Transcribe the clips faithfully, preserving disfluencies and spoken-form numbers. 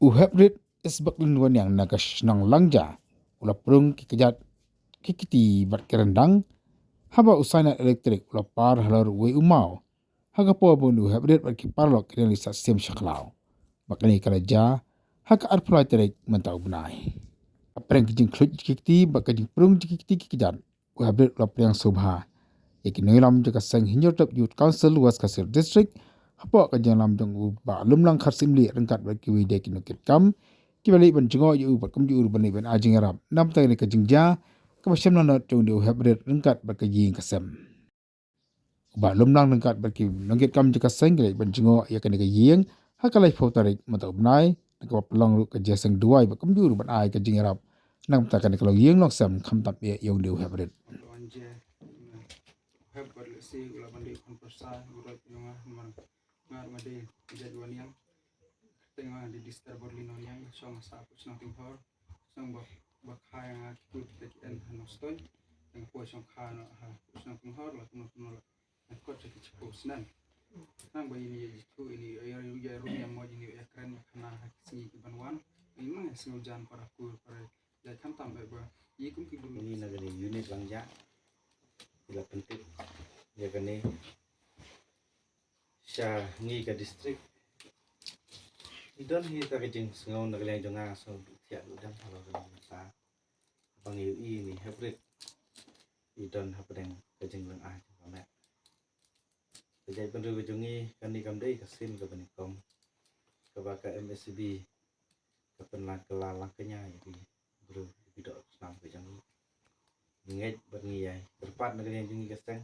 U Heprit Isbaklin Waniang na ka shnong Langja u la prung ki kjat, ki kti bad ki ryndang haba u sainat elektrik u la par halor uwei u maw. Ha ka por ba u Heprit bad ki paralok ki dang ïa sah siem sha khlaw. Ba kane ka la jia ha ka arphew lai tarik mynta u bnai. Hapdeng ka jingkhluit ki kti bad ka jingprung ki kti ki kjat, u Heprit u la pdiang sngewbha ïa ki nongïalam jong ka seng Hynñiewtrep Youth Council West Khasi Hills District hapoh ka jingïalam jong u Bah Lumlang Kharsyiem Lieh ryngkat bad kiwei de ki nongkitkam kiba leit ban jngoh ïa u bad kumjuh ruh ban leit ban ai jingïarap na ka bynta kane ka jingjia kaba shem lanot jong u Heprit ryngkat bad ka ïing ka sem. U Bah Lumlang ryngkat bad ki nongkitkam jong ka seng ki leit ban jngoh ïa kane ka ïing ha ka laiphew tarik mynta u bnai, na kaba pynlong ruh ka jingïaseng duwai bad kumjuh ruh ban ai ka jingïarap na ka bynta kane ka longïing longsem khamtam eh ïa u Heprit. Hep bad lehse u la ban dei khun pyrsa u roi ïa nga namar nga ruh nga dei Jait Waniang. Kyrteng nga dei Dister Borlin Waniang, shong ha Sahput Shnong Tinghor. Shnong ba, ba kha ïa nga ki kut ki en ha Nongstoiñ. Nga poi shong kha noh ha Shnong Tinghor la kumno kumno la. Nga kot sha ki shiphew snem. Nang ba ïa ine ïa jithuh ine ïa ïa rum ïa mo ine ïa kren ïa khana ha ki sngi ki ban wan. Ine nang ïa sngewjan para kur para jait khamtam ba ba ïa kum ki bun. Ngi na kane unit Langja. Ila pyntip ïa kane sha ngi ka district. I don hi ta ka jingsngew na ka liang jong nga, sngew duh thiah duh dem halor kane ka bynta. Ba ngi ïohi ine Heprit i don hapdeng ka jinglong ai jong ka met. Ka jaitbynriew ka jong ngi kane kam dei ka sien kaba nyngkong kaba ka M S B ka pynlang kylla lang kñia ïa ki briew ïa ki doh snam ka jong ngi. Ngi ngeit bad ngi ïai kyrpad na ka liang jong ngi ka seng.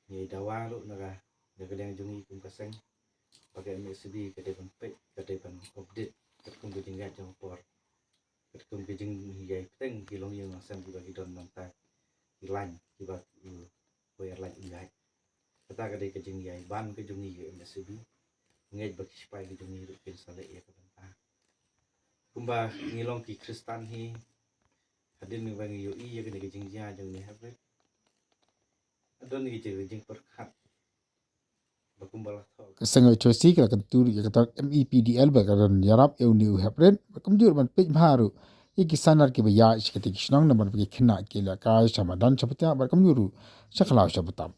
Ngi ïai dawa ruh na ka, na ka liang jong ngi kum ka seng ba ka M S B ka dei ban peit, ka dei ban update katkum ka jingïaid jong ka por, katkum ka jingïai bteng ki longïing longsem kiba ki don nangta, ki lain kiba ki, uh, wei ar lait u ïaid. Kata ka dei ka jingïai ban ka jong ngi ka M S B. Ngeit ba ki sipai ka jong ngi ruh kin sa leh ïa ka bynta. Kumba ngi long ki Khristan hi, hadien ba ngi ïohi ïa kane ka jingjia jong ine Heprit, don ngi ka jingpyrkhat ba kumba la thoh. Ka seng H Y C ka la kyntu ïa kata M E P D L ba ka don ïarap ïa une u Heprit, ba kumjuh ban peit bha ruh ïa ki sainat kiba ïaid sha kata ki shnong namar ba ki khynnah ki lehkai sha madan sha btiah bad kumjuh ruh sha khlaw sha btap.